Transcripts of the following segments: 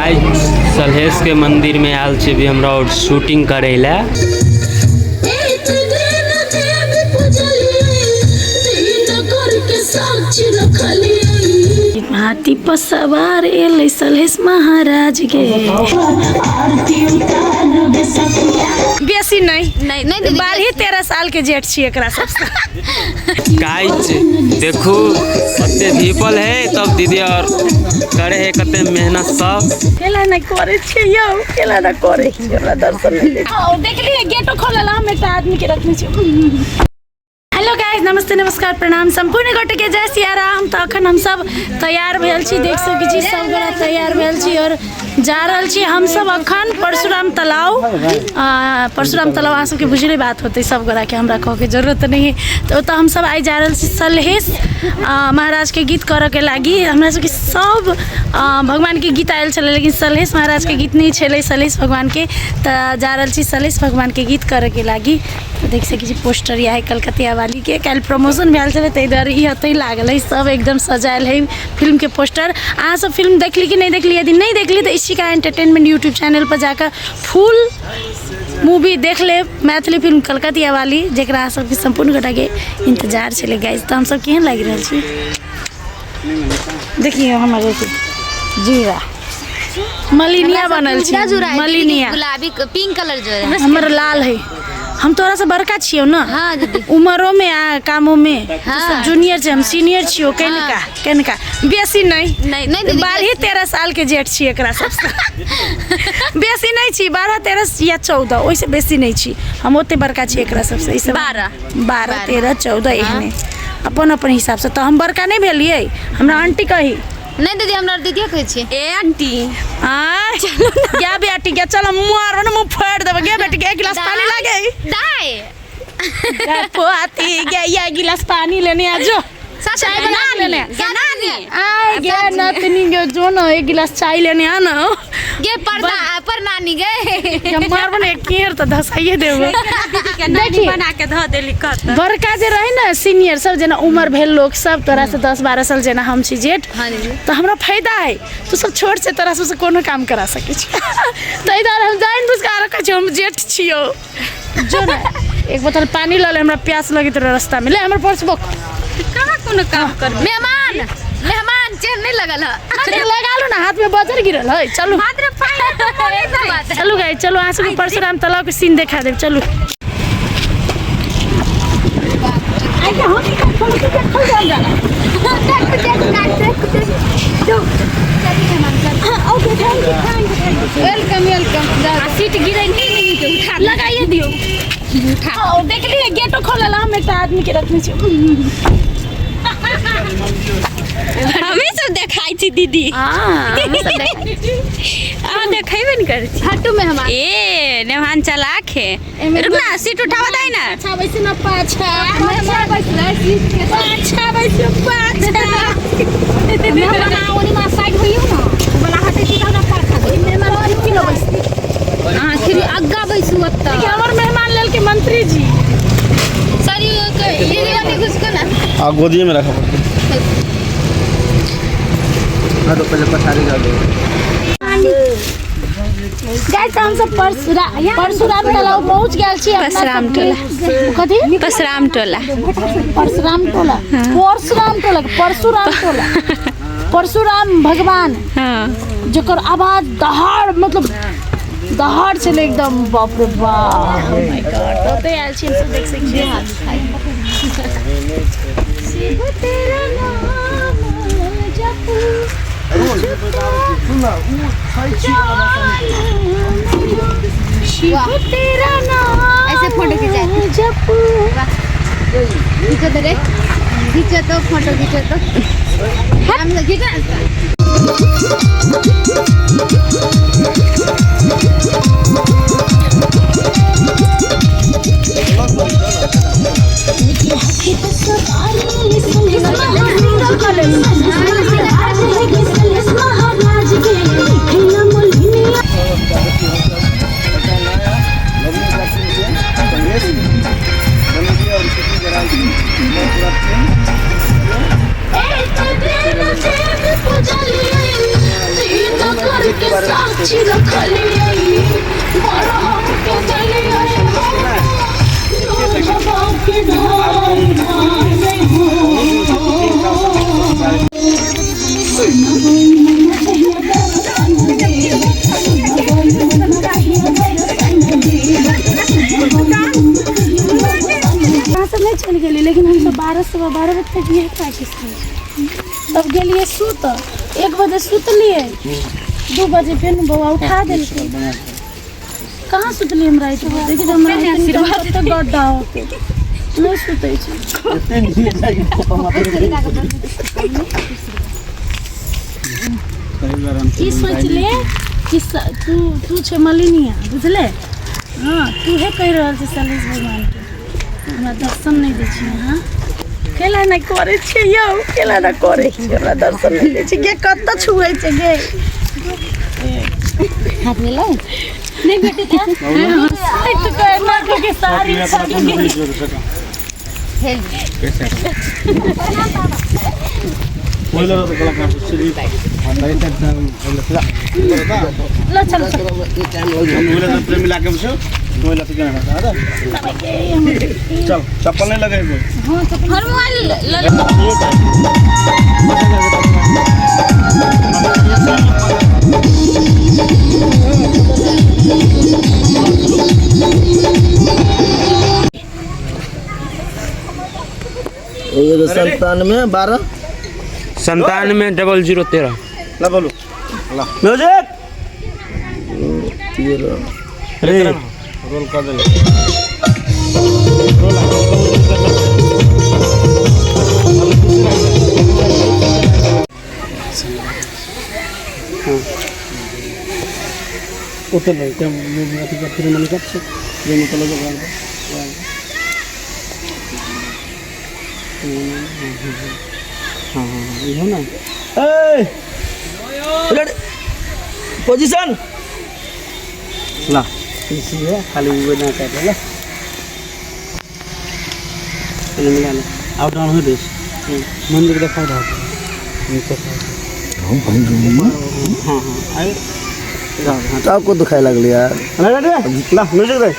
Guys Salhesh के मंदिर में आयल छी अभी हमरा और शूटिंग करे ला। हाथी पर सवार एलै सलहेश महाराज के। बेसी नहीं नहीं नहीं दीदी। 12-13 साल के जेठ छी एकरा सबसे। गाइस देखू कते धीपल है तब दीदी और करे है कते मेहनत सब। केला नहीं करे छियै यौ, केला नहीं करे छियै, हमरा दर्शन नहीं दै। ओ देखलियै गेटो खोलल, हम एकटा आदमी के रखने छी। हेलो गाइस, नमस्ते, नमस्कार, प्रणाम संपूर्ण गोटे के जय सिया राम। तो अखन हम सब तैयार भेल छी, देख सकै छी सब गोटा तैयार भेल छी और जा रहल छी हम सब अखन परशुराम तलाव। परशुराम तलाव अहाँ सबके बुझले बात होतै सब गोटा के, हमरा कहके जरूरत नहीं है। तो ओतऽ हम सब आइ जा रहल छी सलहेश महाराज के गीत करऽ के लागी। हमरा सबके सब भगवान के गीत आयल छलै, लेकिन सलहेश महाराज के गीत नहीं छलै सलहेश भगवान के। तऽ जा रहल छी सलहेश भगवान के गीत करऽ के लागी। तो देख सकै छी पोस्टर यह है कलकतिया वाली के, काल्हि प्रमोशन भेल छलै ताहि दुआरे ई ओतहि लागल है, सब एकदम सजायल है फिल्म के पोस्टर। अहाँ सब फिल्म देखली कि नहीं देखली? यदि नहीं देखली तो इशिका एंटरटेनमेंट यूट्यूब चैनल पर जाकर फुल मूवी देख लेब, मैथिली फिल्म कलकतिया वाली, जकरा अहाँ सबके सम्पूर्ण गोटाके इंतजार छलै गाइस। तऽ हमसब केहन लागि रहल छी देखियौ, हमर जीरा मलिनिया बनल छी, मलिनिया गुलाबी पिंक कलर जो है हमर लाल है। हम तोरा से बड़का छियौ ना। हाँ दीदी। उमरो में आ कामो में। हाँ। सब जूनियर छै, हम सीनियर छियौ। कनिका कनिका बेसी नहीं। नहीं, नहीं दीदी। 12-13 साल के जेठ छी एकरा सबसे, बेसी नहीं छी, 12-13 या 14, ओहिसे बेसी नहीं छी हम, ओते बड़का छी एकरा सबसे। ई सब 12। 12 13 14 एहने अपन अपन हिसाब से। तऽ हम बड़का नहीं भेलियै, हमरा आंटी कही। नहीं दीदी, हमरा दीदी कहै छियै। ए आंटी आय गे बेटी गे, चल मारबो ने मुंह फोड़ देबो। गे बेटी गे, एक गिलास पानी लागे। दाय पोती गे, ये गिलास पानी लेने आ जो, चाय बना के लेने आ। नानी आय गे नतनी गे, जो ना एक गिलास चाय लेने आ ना। गे परदा पर नानी गे। गे मारबो ने केर तऽ धसाइए देबो। दीदी के नानी बना के धऽ देली कत। बड़का जे रहे ना सीनियर सब, जेना उम्र भेल लोग सब तोरा से 10-12 साल जेना हम छी जेठ। हाँ दीदी। तऽ हमरा फायदा है, तू सब छोट छै, तोरा सबसे कोनो काम करा सकै छी। ताहि दुआरे हम जानि बुझि कऽ रखै छी हम जेठ छियौ। जो ना एक बोतल पानी लऽ ले, हमरा प्यास लगैत रहे रास्ता में। ले हमर पर्स बोक। कहाँ कोनो काम कर। मेहमान मेहमान चेन नहीं लगल है। अरे लगा लू ना, हाथ में बजर गिरल है। चलू मात्र पानी तो पड़े नहीं। चलू गाइस, चलू अहाँ सबके परशुराम तालाब के सीन देखा देब। चलू welcome welcome. Seat गिरे नहीं नहीं के उठा लगाइए दियौ। हाँ, देखलियै गेटो खोलल, हम एकटा आदमी के रखने छी। हमें सब देखाई छी दीदी। हाँ, अहाँ देखेबे ने करै छी। हटू मेहमान। ए मेहमान चलाक है, रुक ना सीट उठावा दे ना। पाछा बैसू ना, पाछा पाछा बैसू पाछा। अहाँ खिरी अग्गा बैसू ओतऽ। हमर मेहमान लेलकै मंत्री जी। सॉरी दीदी वाली घुसको ना। आ गोदिए में रखा पड़ता। हाँ तो पहले पछाड़ी कर दो। गाइस हम सब परशुराम तालाब पहुंच गेल छी। परशुराम टोला। कथी? परशुराम टोला। परशुराम टोला, परशुराम टोला, परशुराम टोला, परशुराम भगवान। हाँ जकर आवाज दहाड़, मतलब दहाड़ छलै एकदम, बाप रे बाप, ओ my God. तऽ ओतै आयल छी हमसब, देख सकै छियै। शिव तेरा नाम जपू, शिव तेरा नाम ऐसे फोटो खिंचाए। जपू। खींचो तो रे, खींचो तो फोटो खींचो तो हम लोग खींचो। एक दिन देव पूजलियै, तीन साक्षी रखलियै बरहम के देलियै दूधवा के धार धार यहाँ से नहीं चल गेली, लेकिन हम सब 12 12:15 बजे तक इएह प्रैक्टिस करै छी। तब गेलियै सुत, 1 बजे सुतलियै, 2 बजे फेर बौआ उठा देलकै। कहाँ सुतलियै हम राति में? देखिए तो हमरा कते गड्ढा होते, नहीं सुतै छी। की सोचलियै कि तू तू छै मलिनिया, बुझले? हाँ, तूहे कहि रहल छै सलेश भगवान के हमरा दर्शन नहि दै छी। अहाँ केला नहि करै छियै यौ, केला नहि करै छियै, हमरा दर्शन नहि दै छी गे। कतऽ छुए छै गे? हाथ मिला नहीं बेटे था के सारी ल चल चल, चप्पल नहीं लगे। हर मोबाइल ले। 97 12। 97 00 13। ला बोलो म्यूजिक। 13। रोल कर दे। उतर नहीं क्या अथी कर फिर मनी कर जे निकल जो हाँ हाँ ये ना। ए रेडी पोजीशन। ला इसी है, खाली वो ना कर ला चलो मिला ले। आउट डाउन हो this मंदिर देखा था नीचे। हाँ हाँ आए हाँ। आपको दुखाए लगल यार। रेडी, ला म्यूजिक दे।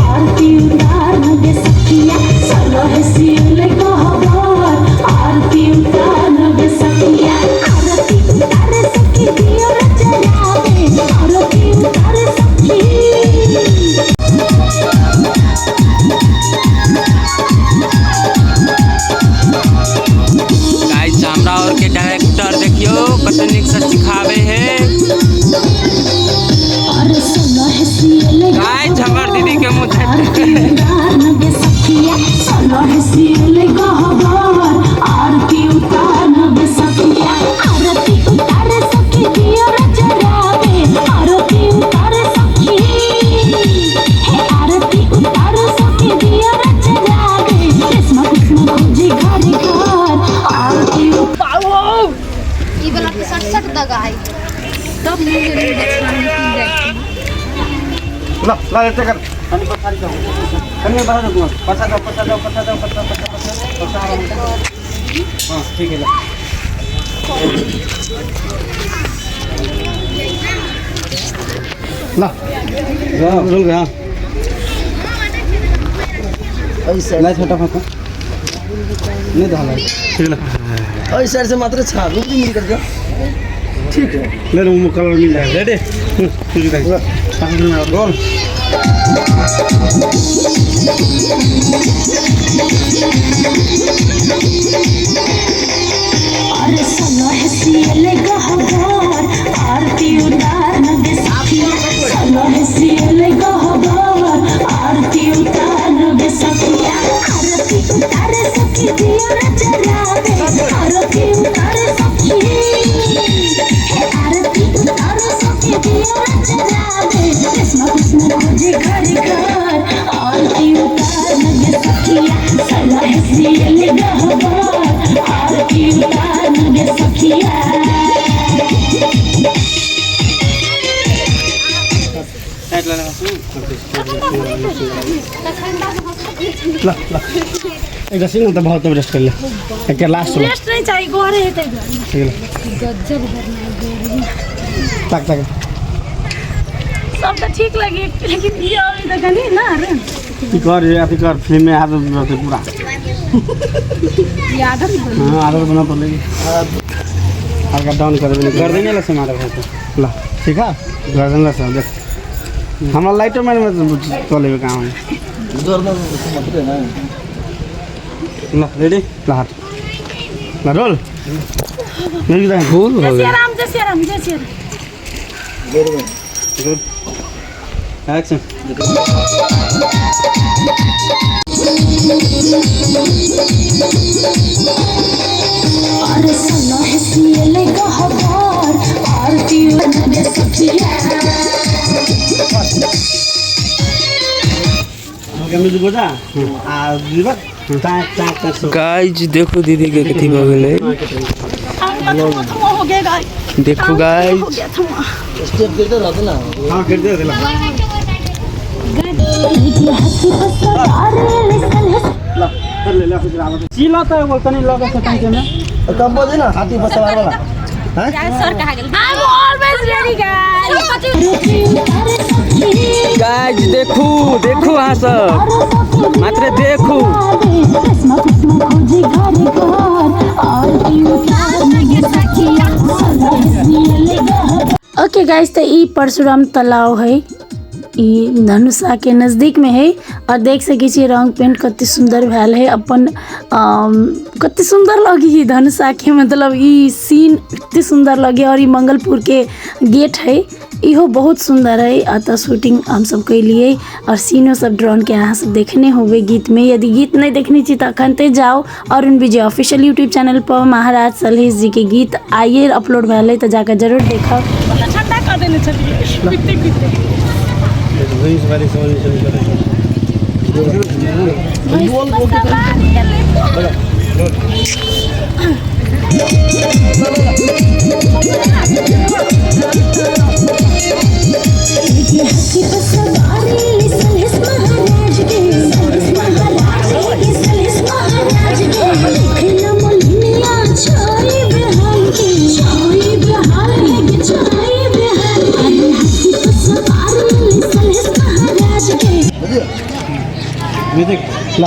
आरती उतार गे सखिया, सलह सिल गहबर, आरती उतार गे सखिया, आरती उतार सखी, दियो जलावे, आरती उतार सखी। गाइस, हमरा और के डायरेक्टर देखियो कते नीक से सिखावे है। और सलह सिल गाइस, हमर दीदी के मुंह आरती उतार गे सखिया, सलह सिल गहबर, आरती उतार गे सखिया, आरती उतार सखी, दियो जलावे, आरती उतार सखी, हे आरती उतार सखी, दियो जलावे, कृष्ण कृष्ण खोजे घर घर, आरती ई वाला पे सट सट दगा आई तब मुंह में नहीं जाए। ला ला ऐसे कर, कनी पछाड़ी जाओ, कनी बाहर जाओ, पछा जाओ, पछा जाओ, पछा जाओ, पछा पछा पछा पछा। हाँ, ठीक है, ला ला रोल गया। ऐसे नहीं, छोटा फाका नहीं डाला, ठीक है। ऐसे साइड से मात्र छा रुक मिल कर जा, ठीक है। ले लो, कलर मिल जाएगा। रेडी, ठीक है, रोल। और सलह सिल गहबर, आरती उतार गे सखिया, सलह सिल गहबर, आरती उतार गे सखिया, आरती उतार सखी, दियो जलावे, आरती उतार सखी, हे आरती उतार सखी, दियो जलावे, कृष्ण कृष्ण खोजे घर घर, आरती उतार गे सखिया, सलह सिल गहबर, आरती उतार गे सखिया। साइड लगा। ल ल एक सिंगल त बहुत रेस्ट कर ले एक लास्ट वाला रेस्ट नहीं चाहिए गोरे है तै ठीक है ताक ताक सब तो ठीक लगी लेकिन ये और इधर कनी ना रे की कर रे अथी कर फिल्म में आदत रहते पूरा आदत हाँ आदत बना पड़ेगी हल्का डाउन कर देने गर्दन ला से मारे भाई ल ठीक है गर्दन ला से देख हमरा लाइटो मैन में चलेबे काम है ल रेडी ल हाथ ल रोल फूल हो जय गया राम जय श्री राम जय श्री राम। एक्शन म्यूजिक बजा आ दिबा टाक टाक टाक सब गाइज देखो दीदी के कथी भऽ गेलै थमा हो गया गाइस देखो गाइज हो गया थमा हां कर दे ल ल कर ले ले फिर आवा चिला त बोल तनी लगे से तनी में कंपोज ना हाथी पर सवार वाला सर कहाँ गेल I am always ready guys guys देखू देखू अहाँ सब मात्र देखू ओके गाइस तो ई परशुराम तालाब है ई धनुषा के नज़दीक में है और देख सकै छियै रंग पेंट कते सुंदर भेल है अपन कते सुंदर लगी है धनुषा के मतलब ई सीन कते सुंदर लगे और ई मंगलपुर के गेट है इहो बहुत सुंदर है। अतः शूटिंग हम सब कैलिए और सीनो सब ड्रोन के अहाँ सब देखने होबे गीत में। यदि गीत नहीं देखने छी तो अखनते जाओ Arun Vijay official YouTube channel पर महाराज सलहेश जी के गीत आइए अपलोड भेल है तो जाकर जरूर देखब। ठंडा कर देने छलिए पीते पीते भैंस वाली समझ चली करे म्यूजिक ल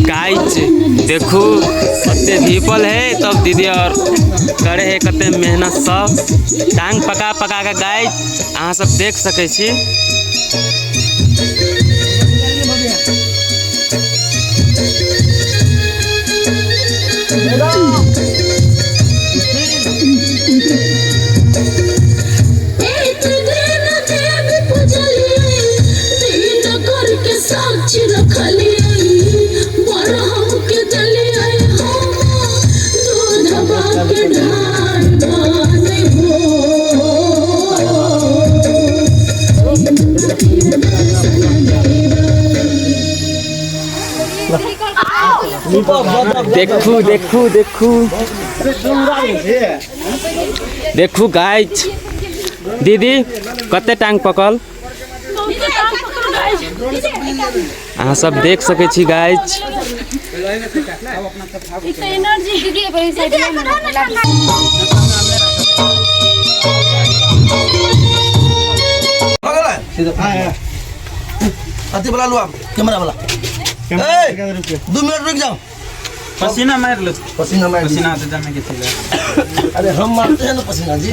गाइज देखू कते धीपल है तब दीदी और करे है कते मेहनत सब टांग पका पका के गाइज अहाँ सब देख सकै छी। देखू देखू देखू देखू गाइज दीदी कते टांग पकल अहाँ सब देख सकै छी गाइज। अति वाला लो आप कैमरा वाला ए 2 मिनट रुक जाओ। पसीना मार लो पसीना मार पसीना तो जमे के थी। अरे हम मारते हैं ना पसीना जी।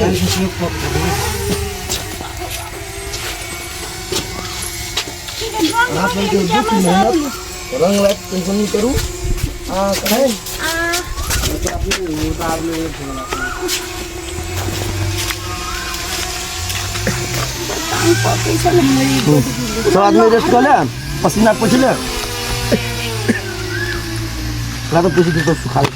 आप लोग के दुख मेहनत रंग लाइट टेंशन नहीं करूं। आ कहे टांग पकै छलै। सब आदमी रेस्ट कर ले, पसीना पोछ ले। ला तो पोछ दे तो सुखा ले।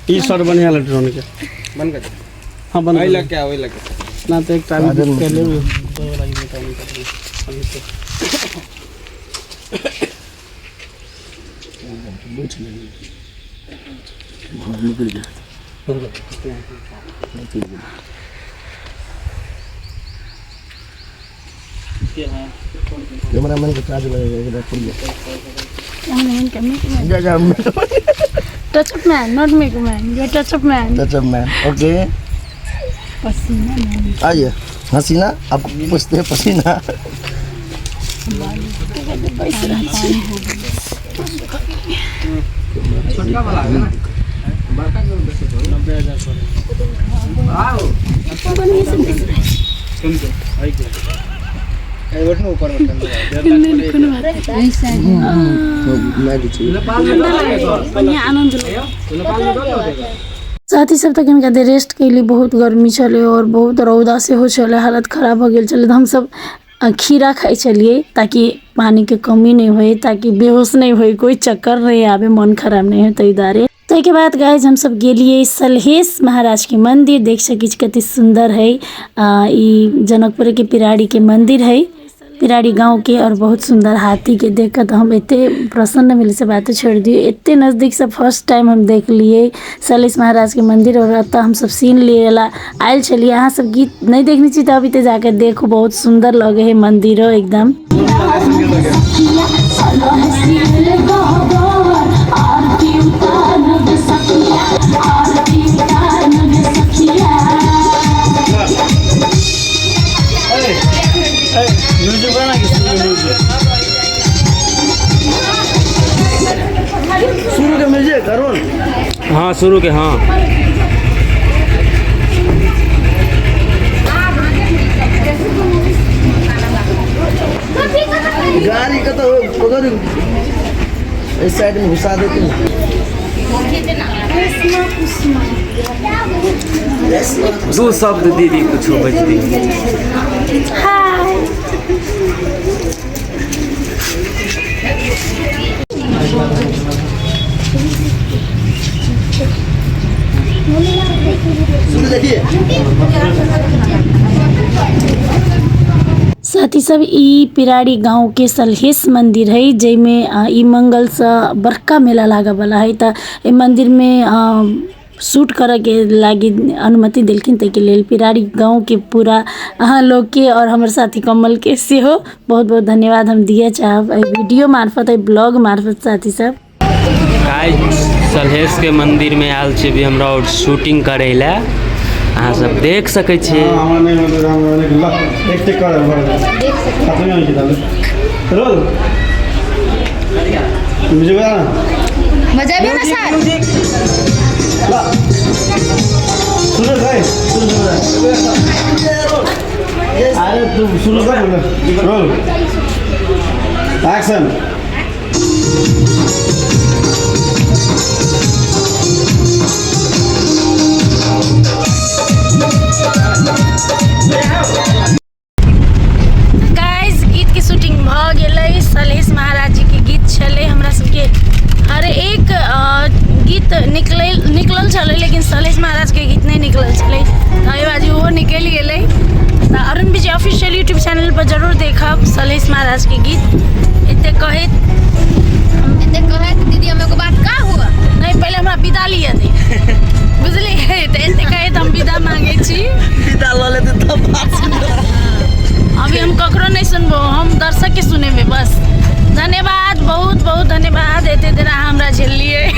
ई शॉट बढ़िया लग ड्रोन के बंद कर। हाँ बंद वही कर लग क्या, वही लग ना तो एक टाइम पहले भी दो वाला ही बताऊं कर अभी तो कैमरामैन के चार्ज लगेगा इधर पड़ गया। कैमरामैन के make man. जा जा touch up man, not make man, you touch up man. Touch up man, okay. पसीना नहीं। आइए हसीना, आपको पूछते हैं पसीना। बैस रहल छी। छोटका वाला है ना, बड़का क्यों बेचे तो 90,000 पर बढ़िया से बैस रहल छी। कम के आई के ए बैठो ऊपर में नहीं, कोनो बात नहीं। मैं भी चाहिए। बढ़िया आनंद ले। साथी सब तक इनका देर रेस्ट कैली, बहुत गर्मी छलै और बहुत रौदा सेहो छलै, हालत खराब भऽ गेल छलै। तऽ हमसब खीरा खाइ छलियै ताकि पानिके कमी नहि होइ, ताकि बेहोश नहि होइ, कोइ चक्कर नहि आबै, मन खराब नहि होइ, ताहि दुआरे। ताहिके बाद गाइज हमसब गेलियै सलहेश महाराज के मंदिर। देख सकै छी कते सुन्दर है। ई जनकपुर के पिराड़ी के मंदिर है, पिराड़ी गाँव के। और बहुत सुन्दर हाथी के देख कऽ तऽ हम एते प्रसन्न भेल से बाते छोड़ि दियौ। एते नजदीक से फर्स्ट टाइम हम देखलियै सलहेश महाराज के मंदिर। और एतऽ हमसब सीन लिए ला आयल छलियै। अहाँ सब गीत नहि देखने छी तऽ अभी तऽ जाके देखू, बहुत सुन्दर लगे है मंदिरो एकदम। म्यूजिक बना के म्यूजिक शुरू के म्यूजिक अरुण। हाँ शुरू के। हाँ गाड़ी का तो उधर इस साइड में घुसा देते हैं। दो शब्द दीदी कुछ बज दी। हाय शुरू देखिए। साथी सब ई पिराड़ी गाँव के सलहेश मंदिर है, जाहिमे ई मंगल से बड़का मेला लागऽ वाला है। तऽ एहि मंदिर में शूट करऽ के लागी अनुमति देलखिन, ताहिके लेल पिराड़ी गाँव के पूरा अहाँ लोग के और हमर साथी कमल के सेहो बहुत बहुत धन्यवाद हम दिए चाहब एहि वीडियो मार्फत, एहि ब्लॉग मार्फत। साथी सब गाइस सलहेश के मंदिर में आयल छी भी हमरा और शूटिंग करे ला, अहाँ सब देख सकै छी। हमरा नहीं मतलब हमरा नहीं ला एक टेक कर खत्म हो गेल रोल म्यूजिक बजा ना। बजाबे ना सर। सुनो भाई सुनो सुनो, अरे तू सुनो कर रोल एक्शन। गाइस गीत के शूटिंग भऽ गेलै। सलहेश महाराज जी के गीत छलै। हमरा सबके हर एक गीत निकलल छलै, लेकिन सलहेश महाराज के गीत नहि निकलल छलै, तऽ एहि बाजी ओहो निकलि गेलै। तऽ अरुण विजय ऑफिशियल यूट्यूब चैनल पर जरूर देखब सलहेश महाराज के गीत। एते कहैत एते कहैत दीदी हम एगो बात का हुआ नहीं, पहले हमरा विदा लिअ दे, बुझलियै? तऽ एते कहैत हम विदा मांगे छी। विदा लऽ लेते तब बात सुनबै। अभी हम ककरो नहीं सुनबो, हम दर्शक के सुनेबे बस। धन्यवाद, बहुत बहुत धन्यवाद, एते देर अहाँ हमरा झेललियै।